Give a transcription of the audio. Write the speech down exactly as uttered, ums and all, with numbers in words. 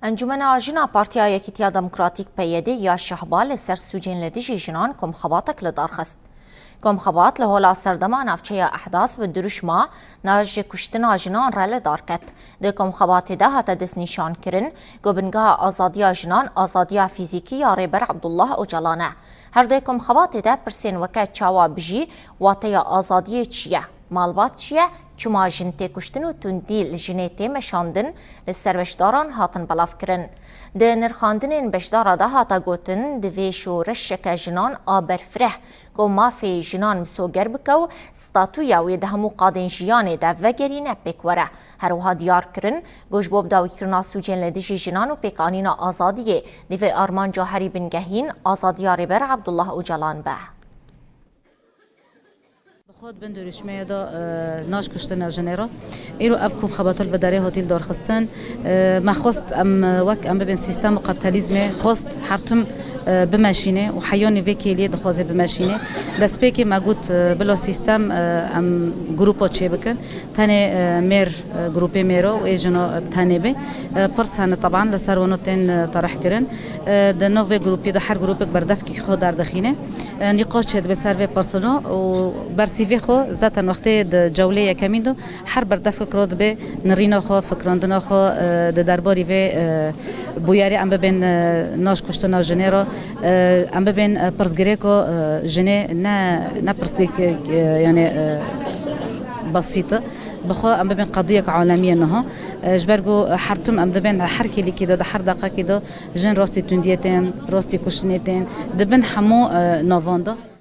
Encûmena Jin a Partiya Yekîtiya Demokratîk, P Y D, ya Şehba li ser sûcên li dijî jinan komxebatek li dar xist. Komxebat li hola serdema navçeya Ehdas bi dirûşma Na ji kuştina jinan re li dar ket. Di komxebatê de hate destnîşankirin ku bingeha azadiya jinan azadiya fîzîkî ya Rêber Abdullah Ocalan e. Her dê komxebatê de pirsên weke çawa bijî, wateya azadiyê çi ye, malbat çi ye, çima jin tê kuştin û tundî li jinê tê meşandin, li ser beşdaran hatin belavkirin. Di nirxandinên beşdara de hate gotin, divê şoreşeke jinan a berfireh ku mafê jinan misoger bike û statuya wê di hemû qadên jiyanê de vegerîne pêk were. Her wiha diyar kirin, ku ji bo bidawîkirina sûcên li dijî jinan û pêkanîna azadiyê, divê armanca herî bingehîn azadiya Rêber Abdullah Ocalan be. Bi xwe di bin dirûşmeyê de, e, naş kuştina jinê re. Îro ev komxebata li vê derê hatî li dar xistin. E, me xwest em, e, wek em bibên sîstem û kapîtalîzmê, xwest her tim, e, bimeşîne û heyanî vê kêliyê dixwaze bimeşîne. Destpêkê me got, e, bila sîstem, e, em grûpa çêbikin. Tenê, e, mêr, e, grûpê mêro û ê jino, e, tenê be. E, pirs hene teban li ser wan tên, e, terih kirin. E, di nav vê grûpê de her grûpek berdevkî xwe derdixîne. E, nîqaş çêdibe ser vê pirsino û bersîvê xwe zaten wextê di cewlê yekemîn de her berdevkek ro dibe nirîna xwe, fikrandina xwe, e, di derbarî vê, e, bûyerê em bibên, e, naş kuştina jinê re, e, em bibên, e, pirsgirêko, e, jinê ne, ne pirsgirêk, e, yani, e, besît e. Bi xwe em bibên qediyek alemî ye niha. E, ji ber ku her tim em dibên her kêlîkî de, di her deqekî de jin rastî tundiyê tên, rastî kuştinê tên, di bin hemû, e, navan de.